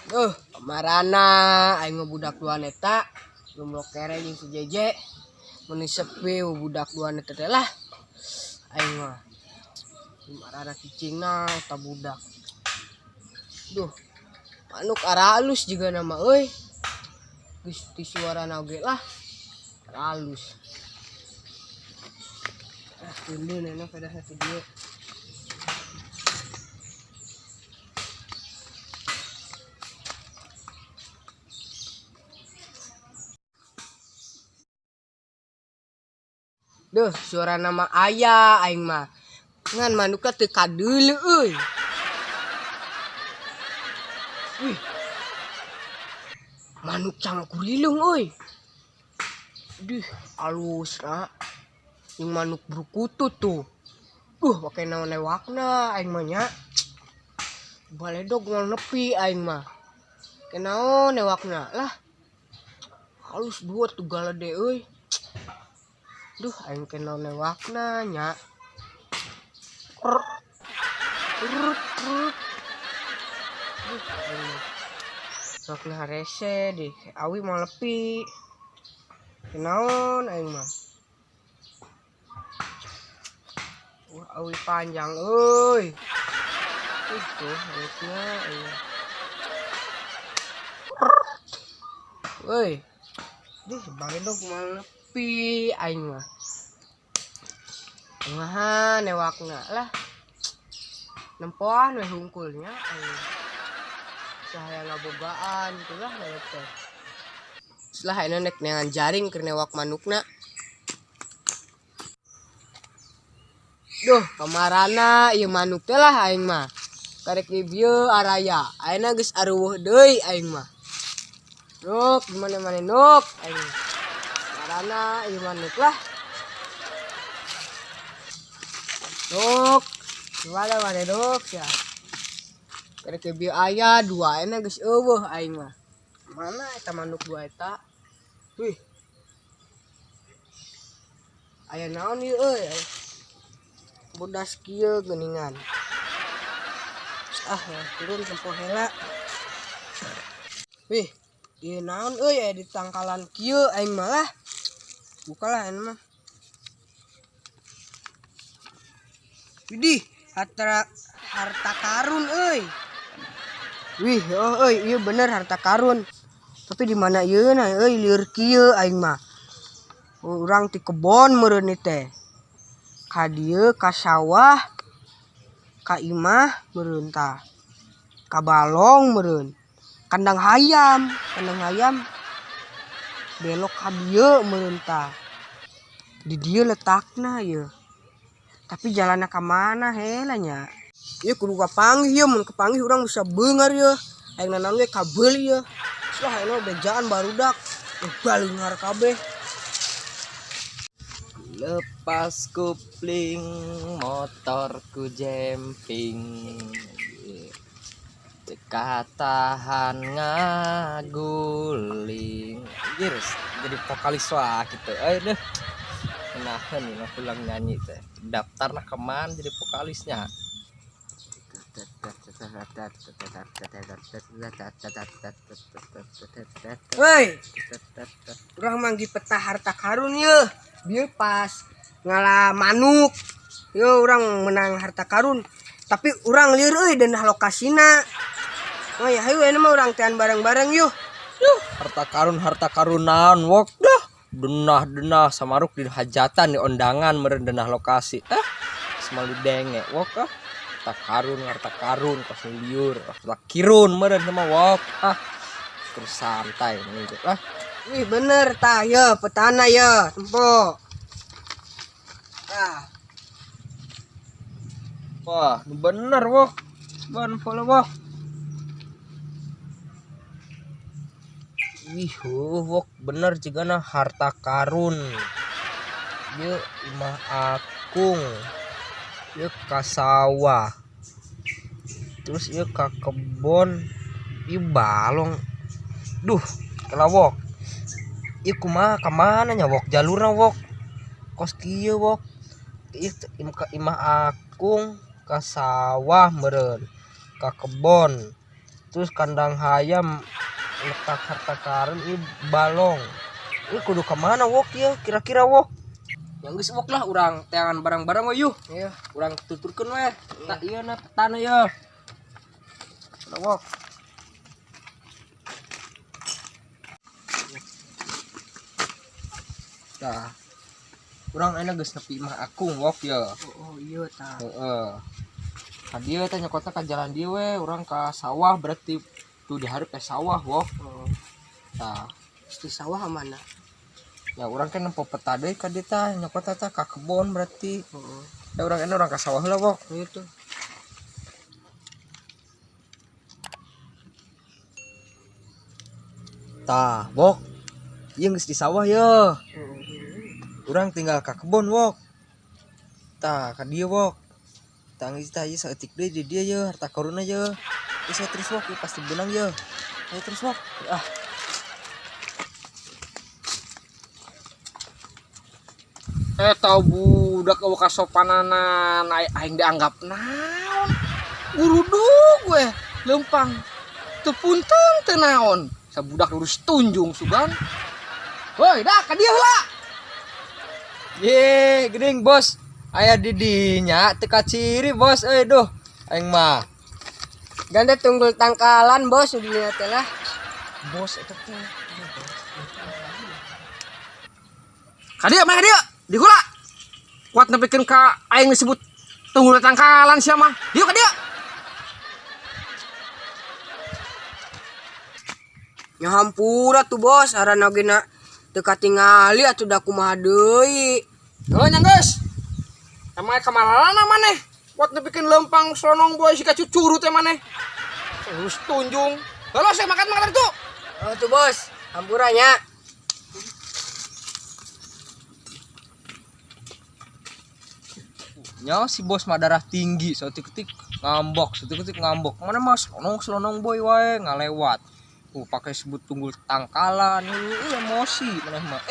Duh, kamarana aing mah budak duaan eta lumrok kere jeung si Jeje. Mun sepi budak duaan eta teh lah. Aing mah marana cicingna eta budak. Duh, manuk aralus juga nama euy. Geus ti suarana oge lah. Aralus. Ah, tundun enak pada satu dia. Duh, suara nama ayah aing mah. Ngan manukna teu kadeuleu euy. Wih. Manuk cangkurilung euy. Duh, alus na. Yang manuk berkutut tuh. Duh, pake naon lewakna aing mah nya. Baledog moal nepi aing mah. Ke naon lewakna lah. Halus dua tuh galede euy. Duh, aing ke naon lewakna nya. Rut rut. Duh, aing mah. Sok rese deh, awi mau lepi. Kenaon aing mah. Wah, awi panjang euy. Itu harusnya aing. Euy. Duh, baledog mau lepi aing mah. Kumaha newakna lah. Nempoan we hungkulnya aing. Sahaya ngabogaan itulah newak teh. Setelah ayeuna nek neangan jaring keur newak manukna. Duh, kamarana ieu manuk teh lah aing mah. Karek di bieu araya. Ayeuna geus aruweuh deui aing mah. Nuk, gimana mana nuk aing. Kamarana ieu manuk lah. Nuk, gimana mana nuk ya. Karek di bieu aya dua ayeuna geus eueuh aing mah. Mana eta manuk dua eta? Wih. Aya naon ieu euy? Bodas kieu geuningan. Ah, ya, turun tempo heula. Wih, ieu naon euy aya di tangkalan kieu aing mah lah. Bukalah aing mah. Widih, harta karun euy. Wih, oh euy, ieu bener harta karun. Tapi di mana ieu na euy lieur kieu aing mah. Urang ti kebon meureun ieu teh. Ka dieu ka sawah, ka imah meureun tah. Ka balong meureun. Kandang hayam belok ka dieu meureun tah. Di dieu letakna ieu. Tapi jalanna ka mana heula nya? Ieu kudu kapanggih ieu, mun kapanggih urang bisa beungar ieu. Aing nanaon ge kabeuli ieu. Lah ayeuna bejaan barudak, baleunghar kabeh. Lepas kupling motorku jemping, katahan ngaguling. Anjir, jadi vokalis wah gitu. Ayo deh. Nah, nih mah pulang nyanyi teh. Daftar lah kemana jadi vokalisnya. Hei, urang manggih peta harta karun yeuh. Bieu pas ngalah manuk. Yo urang menang harta karun. Tapi urang lieur euy denah lokasina. Oh ya hayu ayeuna mah urang tean bareng-bareng yuh. Duh, harta karun naon wok dah. Denah-denah samaruk di hajatan di ondangan meureun denah lokasi. Semali denge wok ah. Harta karun kos liur, harta kirun meureun mah wok ah. Terus santai mending ah. Wih bener tah ye petana ye tempo. Ah. Wah, bener wok. Ban follow wok. Wih, wok bener jigana harta karun. Ieu imah akung. Ieu ka sawah. Terus ieu ka kebon. Ieu balong. Duh, kela wok. Ieu kumaha ka mana nya wok jalurna wok. Kos kieu wok. Ieu imah akung ka sawah meureun, ka kebon. Terus kandang hayam letak harta karun ieu balong. Ieu kudu ka mana wok ieu kira-kira wok? Yang geus wok lah urang teangan barang-barang we yuh. Iya. Urang tuturkeun we. Tak ieu na petana ieu. Udah wok. Tah. Urang ayeuna geus nepi imah Akung wok ye. Oh, iya tah. Heeh. Ka dieu teh nyokotna ka jalan dieu we, urang ka sawah berarti tuh di hareup teh sawah wok. Oh, Tah. di sawah mana? Ya urang kan nempo peta deui ka dieu tah nyokotna tah ka kebon berarti. Heeh. Ya urang ayeuna urang ka sawah heula wok. Itu. Tah, wok. Ieu geus di sawah ye. Heeh. Urang tinggal ka kebon wok. Tah, ka dieu wok. Tah geus tah ieu saeutik deui di dieu ye harta karunna ye. Geus we terus wok, ieu pasti beunang ye. Ayo terus wok. Ah. Tau budak eueuh kasopananan aing dianggap naon. Gurudug we leumpang. Teu punten teu naon. Sabudak lurus tunjung sugan. Woi, dah ka dieu heula. Ye, geuning bos. Aya di dinya teu kaciri bos euy duh. Aing mah. Ganda tunggul tangkalan bos di dieu teh lah. Bos eta teh. Ka dieu mah ka dieu. Di heula. Kuat nepikeun ka aing disebut tunggul tangkalan sia mah. Dieu ka dieu. Nya hampura tuh bos, arana ge na teu katingali atuh da kumaha deui. Heuh nya geus. Emang kamalalana maneh? Kuat nepikeun leumpang sonong boy sika cucuru teh maneh. Terus tunjung. Heuh saya makan-makan itu. Oh tuh bos, hampura nya. Nya si bos mah darah tinggi, saeutik-eutik ngambek, saeutik-eutik ngambek. Mana mah selonong-selonong boy wae ngalewat. Pakai sebut tunggul tangkalan, emosi maneh mah.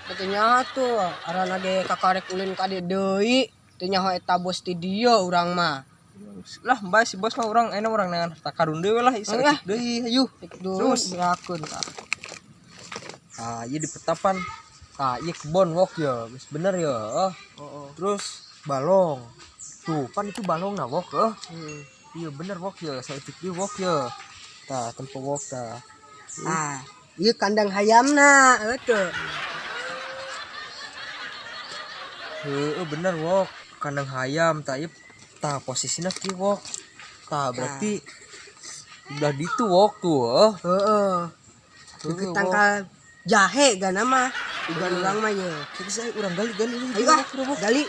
Katanya tuh arana ge kakarek ulin ka dieu deui, teu nyaho eta bos ti dieu urang mah. Lah bae si bos mah urang enak urang neangan harta karun deui lah, isa Enggak. eutik deui, hayu. Terus berakun tah. Ah, ieu di petapan. Ah, ieu kebon wok ya, geus bener ya. Heeh. Terus balong. Tuh, pan itu balong na wok eh. Hmm. Iya bener wok ya, saeutik deui wok ya. Tah, tempo wok tah. Ah, ieu kandang hayamna, heuh teu. Heeh, bener wok, kandang hayam tah ieu tah posisina kieu wok. Tah berarti belah ditu wok tuh heuh. Heeh. Deket tangkal jahe gana mah. Ugan urang mah ye. Geus aya urang gali-gali Ayo ah, gali.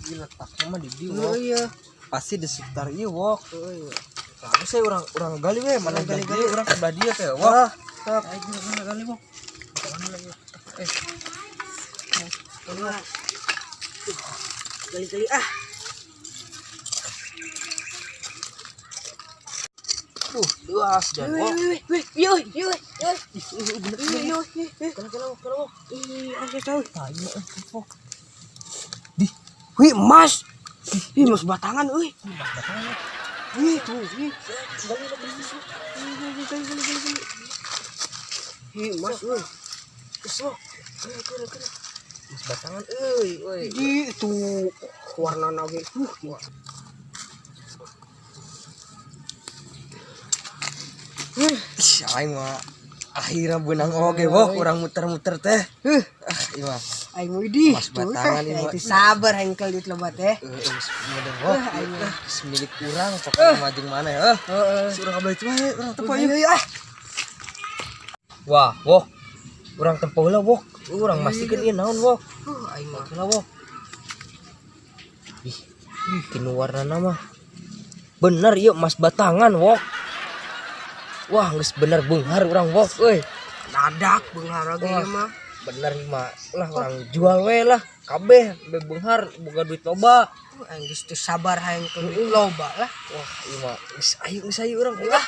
Ieu letakna mah di dieu Oh wok. iya. Pasti di sekitar ieu wok. Oh iya. Tah geus aya urang gali we, mana Urang gali-gali. gali urang ke belah dieu teh wok. Oh, sok. Ayo urang gali wok. Gali-gali ah. Luas dan Wih, wok. wih, wih, yo, yo, yo. Yo, yo, yo. Kena kena wok, kena wok. Ih, ada tahu. Tah ieu mah wok. Di, wih, emas. Ih, emas batangan euy. Wih, tuh, wih. Gali gali Gali, gali, gali, gali. Ih, emas euy. Geus wok. Kena kena. Emas batangan euy, euy. Di itu warna nage. Ih, aing mah akhirnya beunang oge wok urang muter-muter teh. Ah, ieu mah. Aing widih. Emas batangan ieu mah. Itu sabar hengkel duit loba teh. Heeh, geus modern wok. Aing mah. Geus milik urang pokoknya mah jeung mana heuh. Heeh. Si urang kabeh wae, urang tempo Ayo, yeuh. ayo, ah. Wah, wok. Urang tempo heula wok. Urang mastikeun ieu naon wok. Aing mah. Heula wok. Ih, kinu warnana mah. Bener ieu emas batangan wok. Wah, geus bener beunghar urang wok euy. Dadak beunghar oge ieu mah. Bener ieu mah. Lah urang jual we lah kabeh be beunghar boga duit loba. Aing geus teu sabar hayang ke duit loba lah. Wah, ieu mah geus ayo urang. Ah.